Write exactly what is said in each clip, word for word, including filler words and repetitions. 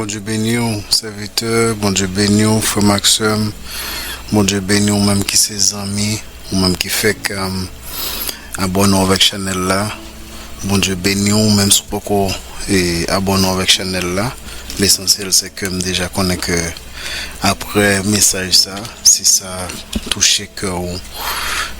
Bondye beni w, sèvitè. Bondye beni w, frè m ak sè m. Bondye beni w, ou menm ki se zanmi, ou menm ki fèk um, abòne w avèk chanèl la. Bondye beni w, menm si w poko e, abòne w avèk chanèl la. Lesansyèl, se ke m deja konnen ke apre mesaj sa, si sa touche kè w,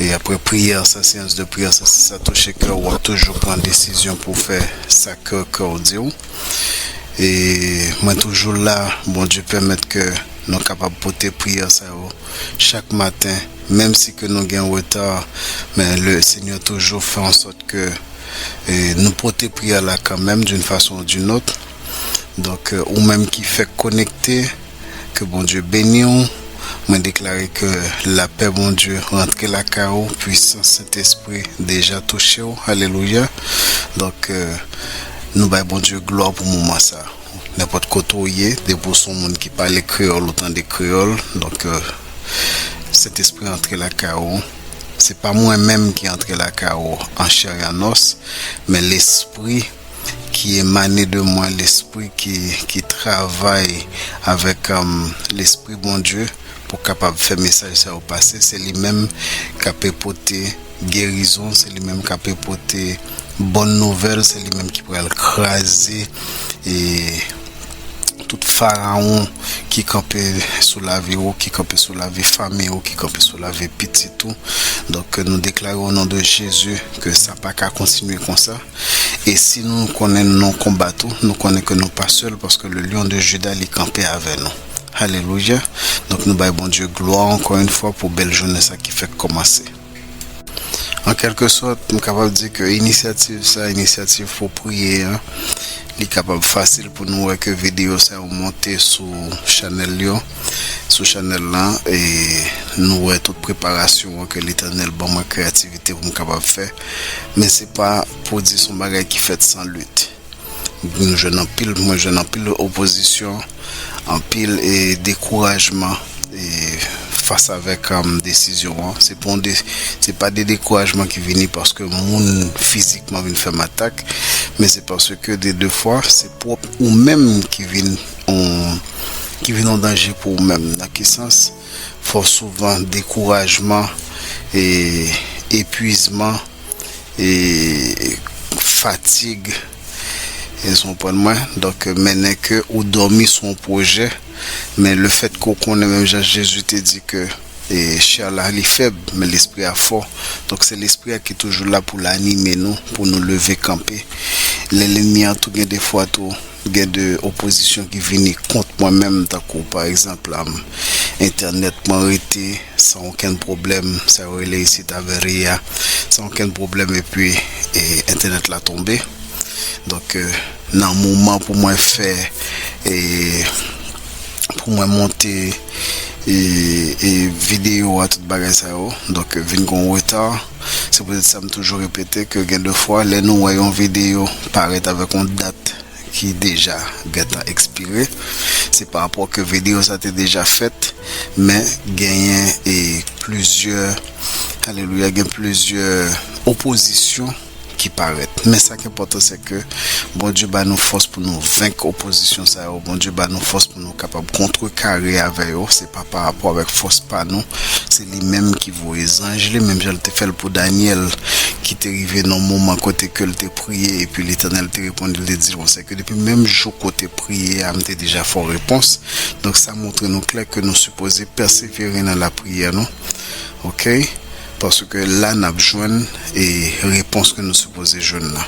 e apre priyè sa, seyans de priyè sa, si sa touche kè w, w ap toujou pran desizyon pou w fè sa ke kè w di w. E mwen toujou la, Bondye pèmèt ke nou kapab pote priyè sa yo chak maten, menm si ke nou gen reta, men le Senyè toujou fè an sòt ke e, nou pote priyè la kanmenm d'une façon ou d'une autre. Donk, e, ou menm ki fèk konekte, ke Bondye beni w. Mwen deklare ke lapè Bondye rantre lakay ou, pwisans Sentespri deja touche w. Alelouya. Donk, e, nou bay Bondye glwa pou moman sa. Nenpòt kote w ye, depi w se yon moun ki pale kreyòl, ou tande kreyòl. Donk, e, Sentespri antre lakay ou. Se pa mwen menm ki antre lakay ou an chè e an os, men Lespri ki emane de mwen, Lespri ki, ki travay avèk um, Lespri Bondye pou kapab fè mesaj sa yo pase. Se li menm k ape pote gerizon, se li menm k ape pote bòn nouvèl, se li menm ki pral kraze e tout farawon ki kanpe sou lavi ou, ki kanpe sou lavi fanmi ou, ki kanpe sou lavi pitit ou. Donk, nou deklare o non de Jezi ke sa pa ka kontinye konsa. E si nou konnen nou nan konba tou, nou konnen ke nou pa sèl, paske le Lion de Juda, li kanpe avè nou. Alelouya. Donk, nou bay Bondye glwa ankò yon fwa pou bèl jounen sa ki fèk kòmanse. An kèlke sòt, m kapab di ke inisyativ sa, inisyativ pou priye an, li kapab fasil pou nou wè ke videyo sa yo monte sou chanèl yo, sou chanèl lan, e nou wè tout preparasyon an ke Letènèl ban mwen kreyativite pou m kapab fè. Men se pa pou di se yon bagay ki fèt san lit. Nou jwenn anpil, mwen jwenn anpil opozisyon, anpil e dekourajman e fas avèk um, desizyon an. Se pa de, se pa de dekourajman ki vini paske moun fizikman vin fè m atak, men se paske de de fwa se pwòp ou menm ki vin on, ki vin an danje pou ou menm. Nan ki sans? Fò souvan dekourajman e epwizman e fatig. Èske w konprann mwen? Donk, mennen ke ou dòmi sou yon pwojè, men lefètke w konnen, menm jan Jezi te di ke e chè la li fèb, men lespri a fò. Donk, se lespri a ki toujou la pou l anime nou, pou nou leve kanpe. Lè lènmi an tou gen de fwa tou, gen de opozisyon ki vini kont mwen menm, tankou pa egzanp, entènèt mwen rete san okenn pwoblèm, sa yo rele isit averia, san okenn pwoblèm, epi e, entènèt la tonbe. Donk, e, nan moman pou mwen fè, e, pou mwen monte e, e, videyo a, tout bagay sa yo, donk, vin gen yon reta. Se poutèt sa m toujou repete ke gen de fwa, lè nou wè yon videyo parèt avèk yon dat ki deja gentan ekspire, se pa rapò ke videyo sa te deja fèt, men genyen e plizyè, alelouya, gen plizyè opozisyon ki parèt. Men sa ki enpòtan, se ke Bondye ba nou fòs pou nou venk opozisyon sa yo. Bondye ba nou fòs pou nou kapab kontrekare avè yo. Se pa pa rapò avèk fòs pa nou. Se li menm ki voye zanj li, menm jan l te fè l pou Danyèl, ki te rive nan moman kote ke l te priye, epi Letènèl te reponn li, li te di l konsa ke depi menm jou ke w te priye a, m te deja fè w repons. Donk, sa montre nou klè ke nou sipoze pèsevere nan lapriyè nou. Oke? Paske la n ap jwenn e repons ke nou sipoze jwenn la.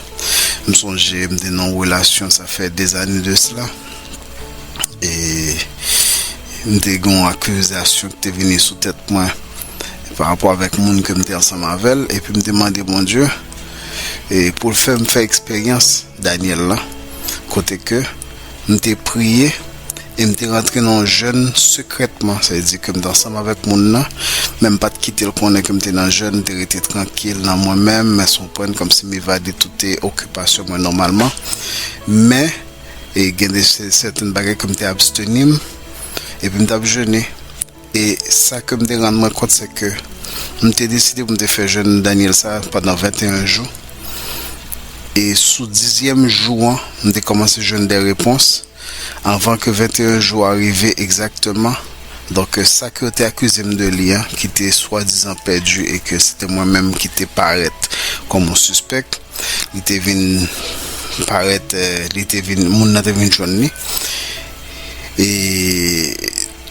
M sonje m te nan yon relasyon, sa fè dèzane de sela. E m te gen yon akizasyon ki te vini sou tèt mwen pa rapò avèk moun ke m te ansanm avè l, epi m te mande Bondye e pou l fè m fè eksperyans Danyèl la, kote ke m te priye e m te rantre nan yon jèn sekrètman, sa vle di ke m te ansanm avèk moun nan, men m pa t kite l konnen ke m te nan jèn, m te rete trankil nan mwen menm, men se yon pwen kòmsi m evade tout e okipasyon mwen nòmalman, men e gen de sèten bagay ke m te absteni m, epi m t ap jene. E sa ke m te rann mwen kont, se ke m te deside pou m te fè jèn Danyèl sa pandan venteyen jou. E sou dizyèm jou an, m te kòmanse jwenn de repons. Anvan ke venteyen jou a rive egzakteman, donk, sa ke yo te akize m de li an, ki te swadizan pèdi e ke se te mwen menm ki te parèt kòm yon sispèk, li te vin parèt, eh, li te vin, moun nan te vin jwenn li. E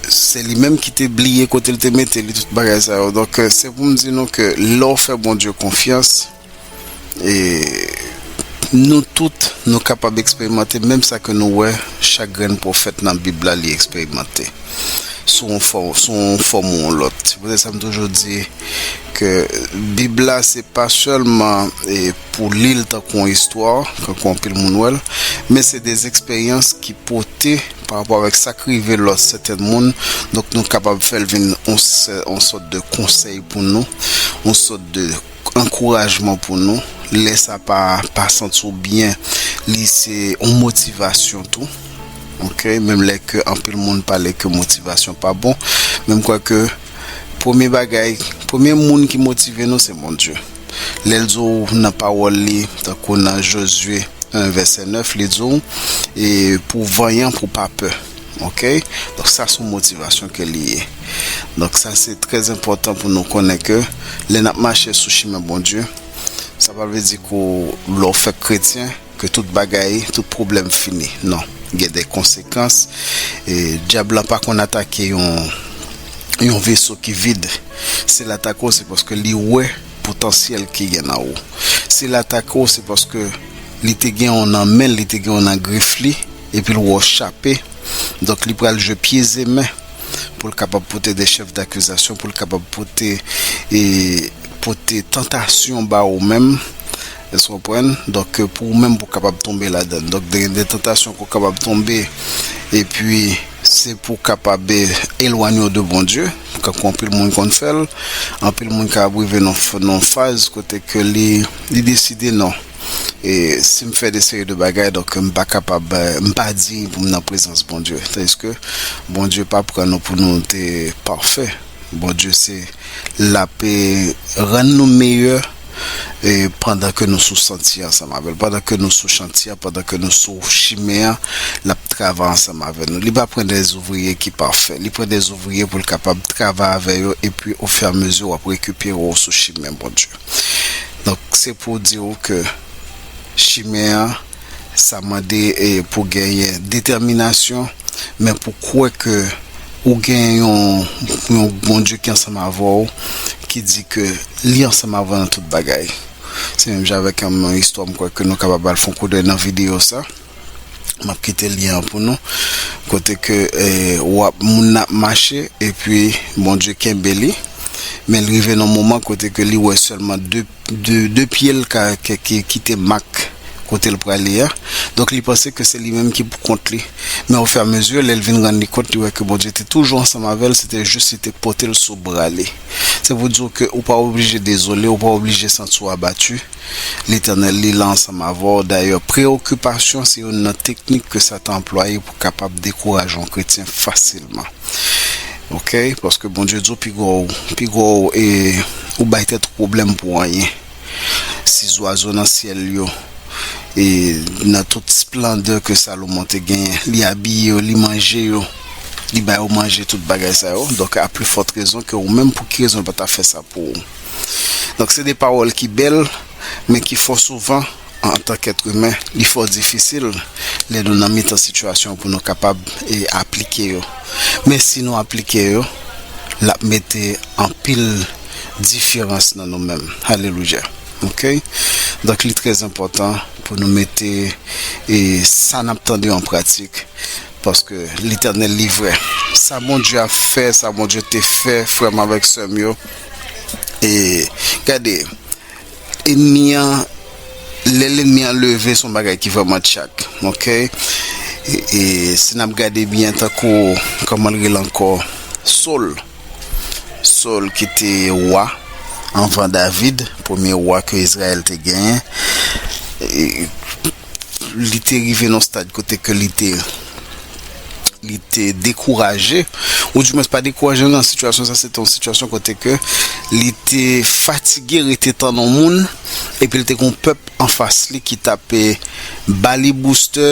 se li menm ki te bliye kote l te mete li, tout bagay sa yo. Donk, eh, se pou m di nou ke lè w fè Bondye konfyans, e nou tout, nou kapab eksperimante menm sa ke nou wè chak grenn pwofèt nan Bib la li eksperimante sou yon fò-, sou yon fòm ou yon lòt. Se poutèt sa m toujou di ke Bib la, se pa sèlman, e, pou li l tankou yon istwa, tankou anpil moun wè l, men se de eksperyans ki pote pa rapò avèk sa k rive lòt sèten moun. Donk, nou kapab fè l vin yon sè-, yon sòt de konsèy pou nou, yon sòt de ankourajman pou nou. Lè sa pa, pa santi w byen, li se yon motivasyon tou. Ok? Menm lè ke anpil moun pale ke motivasyon pa bon, men m kwè ke premye bagay, premye moun ki motive nou, se Bondye. Lè l di w nan pawòl li, tankou nan Jozye en, vèsè nèf, li di w, e pou vanyan, pou pa pè. Ok? Donk, sa se yon motivasyon ke li ye. Donk, sa se trè enpòtan pou nou konnen ke lè n ap mache sou chimen Bondye, sa pa vle di ke lè w fèk kretyen, ke tout bagay, tout pwoblèm fini. Non. Gen de konsekans. E dyab la pa konn atake yon, yon veso ki vid. Si l atake w, se paske li wè potansyèl ki gen nan ou. Si l atake w, se paske li te gen w nan men l, li te gen w nan grif li, epi l wè w chape. Donk, li pral jwe pye e men pou l kapab pote de chèf dakizasyon, pou l kapab pote, e, pote tantasyon ba ou menm. Èske w konprann? Donk, pou ou menm, pou w kapab tonbe ladan l. Donk, de, de tantasyon ke w kapab tonbe, epi se pou w kapab, e, elwanye w de Bondye, kankou anpil moun konn fè l. Anpil moun kapab rive nan f-, nan faz kote ke li, li deside non. E si m fè de seri de bagay, donk m pa kapab, e, m pa diy pou m nan prezans Bondye. Tandiske Bondye pa pran nou pou nou te pafè. Bondye se l ap, e, rann nou meyè, e, pandan ke nou sou santye ansanm avè l, pandan ke nou sou chantye a, pandan ke nou sou chimen an, l ap travay ansanm avè nou. Li pa pran de ouvriye ki pafè. Li pran de ouvriye pou l kapab travay avè yo, epi ofiramezi w ap rekipere w sou chimen Bondye. Donk, se pou di w ke chimen an, sa mande, e, pou genyen detèminasyon, men pou kwè ke ou gen yon, yon Bondye ki ansanm avè w, ki di ke li ansanm avè w nan tout bagay. Se menm jan avèk yon istwa, m kwè ke nou kapab al fè yon koudèy nan videyo sa. M ap kite lyen an pou nou. Kote ke, e, w ap, moun nan ap mache, epi Bondye kenbe li. Men l rive nan moman kote ke li wè sèlman de, de, de pye l ka, ke, ki, ki te mak kote l prale a. Donk, li panse ke se li menm ki pou kont li. Men ofiramezi, lè l vin rann li kont, li wè ke Bondye te toujou ansanm avè l, se te jis li te pote l sou bra li. Se pou di w ke ou pa oblije dezole, ou pa oblije santi w abati. Letènèl, li la ansanm avè w. Dayè, preyokipasyon se youn nan teknik ke Satan anplwaye pou kapab dekouraje yon kretyen fasilman. Ok? Paske Bondye di w, pi gwo, pi gwo, e, ou bay tèt ou pwoblèm pou anyen. Si zwazo nan syèl yo, e, nan tout esplandè ke Salomon te genyen, li abiye yo, li manje yo, li ba yo manje, tout bagay sa yo. Donk, a pli fòt rezon ke ou menm, pou ki rezon l pa ta fè sa pou ou? Donk, se de pawòl ki bèl, men ki fò souvan, antank èt imen, li fò difisil lè nou nan mitan sitiyasyon pou nou kapab, e, aplike yo. Men si nou aplike yo, l ap mete anpil diferans nan nou menm. Alelouya. Ok? Donk, li trè enpòtan pou nou mete, e, sa n ap tande an pratik, paske Letènèl li vrè. Sa Bondye ap fè, sa Bondye te fè, frè m avèk sè m yo, e, gade, enmi an, lè lènmi an leve, se yon bagay ki vrèman tchak, ok? E, e si n ap gade byen, tankou, kòman l rele ankò? Sòl. Sòl ki te wa anvan David, premye wa ke Izrayèl te genyen. E, li te rive nan stad kote ke li te, li te dekouraje, ou dimwens pa dekouraje nan sitiyasyon sa, se te yon sitiyasyon kote ke li te fatige rete tann yon moun, epi li te gen yon pèp anfas li ki t ap, e, ba li boustè,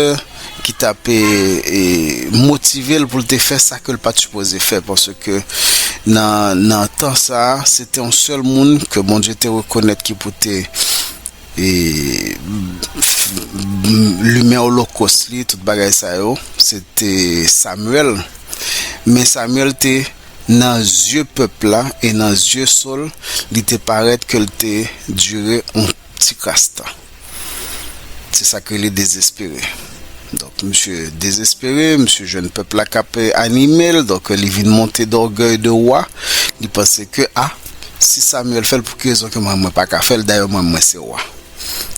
ki t ap e, e, motive l pou l te fè sa ke l pa t sipoze fè, paske nan, nan tan sa a, se te yon sèl moun ke Bondye te rekonèt ki pou te e, limen olokòs li, tout bagay sa yo, se te Samyèl. Men Samyèl te nan zye pèp la e nan zye Sòl, li te parèt ke l te dire yon ti kras tan. Se sa k rele dezespere. Donk, misye dezespere, misye jwenn pèp la k ap, eh, anime l, donk, li vin monte dògèy de wa, li panse ke, a, si Samyèl fè l, pou ki rezon ke mwen, mwen pa ka fè l? Dayè, mwen, mwen se wa.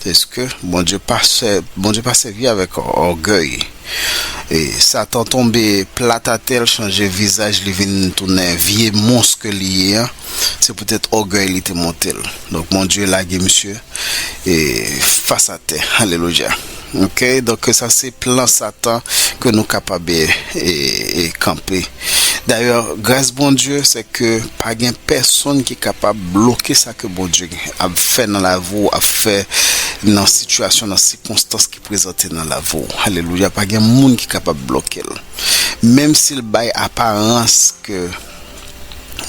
Èske Bondye pa sè-, Bondye pa sèvi avèk ògèy? E Satan tonbe plat atè, l chanje vizaj, li vin tounen vye mons ke li ye an. Se poutèt ògèy li te monte l. Donk, Bondye lage misye e fas atè. Alelouya. Ok, donk sa se plan Satan ke nou kapab e, e, e kanpe. Dayè, gras Bondye, se ke pa gen pèsonn ki kapab bloke sa ke Bondye ap fè nan lavi w, ap fè nan sitiyasyon, nan sikonstans ki prezante nan lavi w. Alelouya, pa gen moun ki kapab bloke l. Menm si l bay aparans ke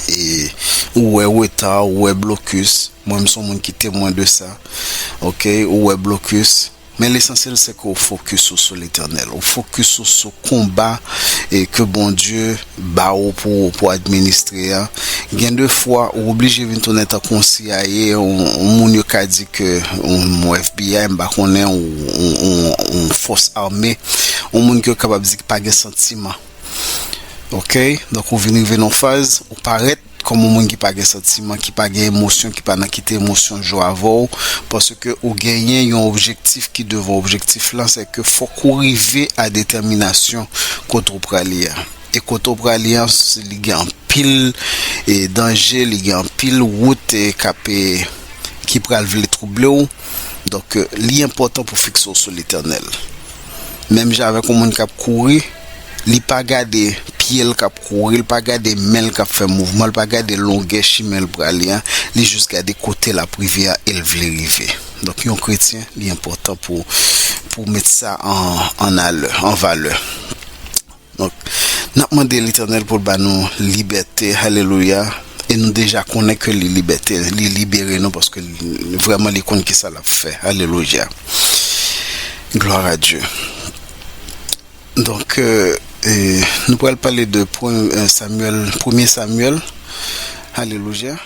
e, ou wè reta, ou wè blokis. Mwen, m se yon moun ki temwen de sa. Ok, ou wè blokis. Men lesansyèl, se ke w fokis ou sou Letènèl. Ou fokis ou sou konba e ke Bondye ba ou pou, pou administre a. Gen de fwa, ou oblije vin tounen tankou yon C I A, yon, yon moun yo ka di ke yon, yon F B I, m pa konnen, yon, yon, yon, yon fòs ame, yon moun ke yo kapab di ki pa gen santiman. Ok? Donk, ou vin rive nan faz, ou parèt kòm yon moun ki pa gen santiman, ki pa gen emosyon, ki pa nan kite emosyon jwe avè w, paske ou genyen yon objektif ki devan w. Objektif lan, se ke fòk ou rive a detèminasyon kote w prale a. E kote w prale a, li gen anpil e danje, li gen anpil wout e k ap e ki pral vle twouble w. Donk, e, li enpòtan pou fikse w sou Letènèl. Menm jan avèk yon moun k ap kouri, li pa gade pye l k ap kouri, li pa gade men l k ap fè mouvman, li pa gade longè chimen l prale a, li jis gade kote l ap rive a e l vle rive. Donk, yon kretyen, li enpòtan pou, pou met sa an, an alè, an valè. Donk, n ap mande Letènèl pou l ba nou libète, alelouya. E nou deja konnen ke li libète, li libere nou, paske li, vrèman, li konn kisa l ap fè. Alelouya. Gloire à Dieu. Donk, e, e, nou pral pale de pre-, e, Samyèl, premye Samyèl. Alelouya.